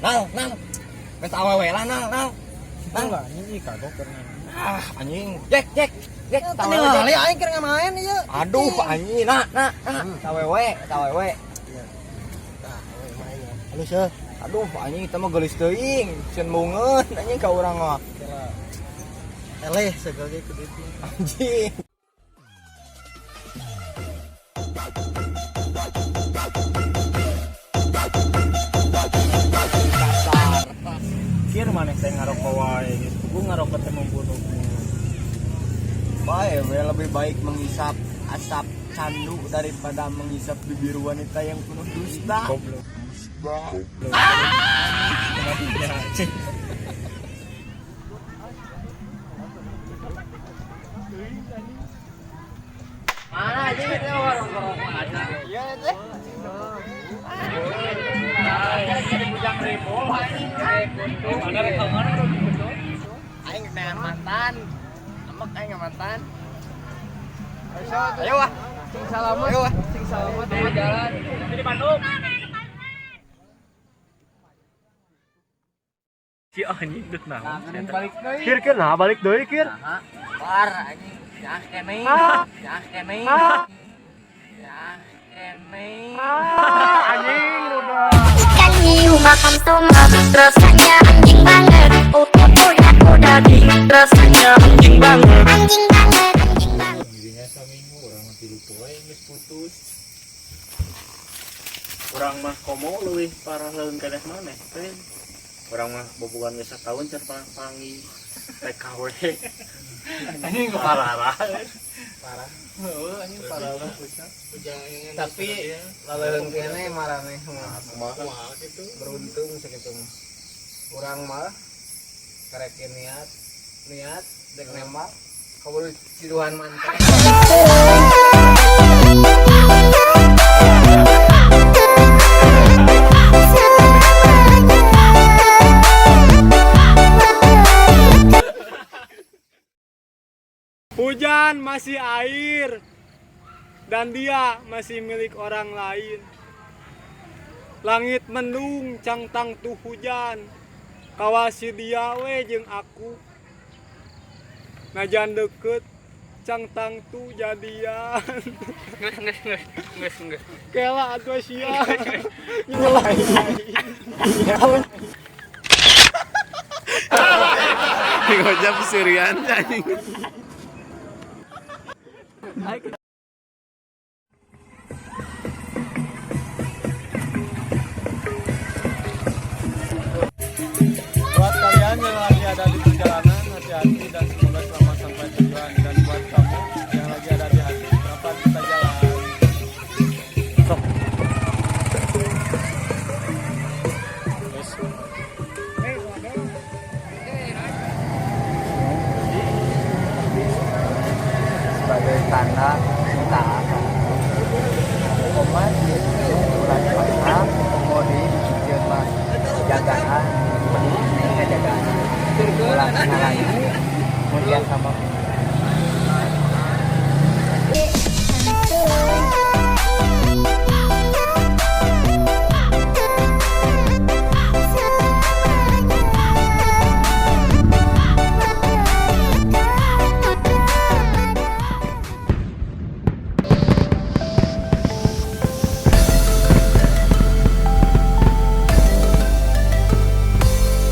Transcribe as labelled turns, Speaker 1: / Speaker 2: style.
Speaker 1: Nal, nal. Minta awewe lah, nal, nal. Nal.
Speaker 2: Lah anjing ih kagok keur.
Speaker 1: Ah, anjing. Jack, Jack. Jack, awewe.
Speaker 2: Ningali aing keur ngamain ieu.
Speaker 1: Aduh, anjing. Nah, nah, nah. Awewe, awewe.
Speaker 2: Tah, awewe mah ieu. Halus ya.
Speaker 1: Aduh, anjing kita mah geulis teuing. Sieun bungeun anjing ka urang mah.
Speaker 2: Kira eleh segala ge kudu.
Speaker 1: Anjing.
Speaker 3: Kir maneh teh ngarokok wae geus kudu ngarokok teh membunuh.
Speaker 1: Bae, we lebih baik menghisap asap candu daripada menghisap bibir wanita yang penuh dusta.
Speaker 3: Goblok. Goblok.
Speaker 1: Mana aja itu warung aja. Iya teh. Aing dengan mantan. Amek aing mantan. Ayo wah.
Speaker 2: Sing salamet.
Speaker 1: Ayo wah.
Speaker 2: Sing salamet di jalan.
Speaker 3: Di Bandung. Si anjing deuk naon?
Speaker 2: Balik deui.
Speaker 3: Kir kir nah balik deui kir.
Speaker 1: Bar anjing. Ya kene. Ya kene. Ya kene.
Speaker 3: Anjing udah.
Speaker 4: Ikan hiu makan tomat, rasanya anjing banget. Oh, oh, ya, oh, daging, rasanya anjing banget. Anjing banget, anjing banget.
Speaker 3: Dirinya saminggu urang mah 3 poe geus putus. Urang mah komo leuwih parah leung keneh maneh teh. Urang mah bobogan geus sataun can pangi TKW. Anjing parah.
Speaker 2: Parah.
Speaker 3: Heuh anjing parah pisan.
Speaker 2: Tapi laleung keneh maraneh mah.
Speaker 3: Kumaha gitu.
Speaker 2: Beruntung sakitu mah. Urang mah karek niat niat dek nembak kaburu ciduhan mantan.
Speaker 5: Hujan masih air dan dia masih milik orang lain. Langit mendung cangtang tuh hujan. Kawasi dia we jeung aku. Najan deket cangtang tuh jadian.
Speaker 3: Geus geus geus geus geus.
Speaker 5: Kela atuh sia.
Speaker 1: Nyelai.
Speaker 6: Gojap surian anjing.
Speaker 5: Buat kalian yang lagi ada di perjalanan, hati-hati dan semoga selamat sampai tujuan. Dan buat kamu yang lagi ada di hati, kapan kita jalan?
Speaker 3: Sok.
Speaker 1: Sebagai tanda cinta komat bulan puasa mau di dicicil mah jagaan penting ngajagaan ulah ngalahin kemudian sama.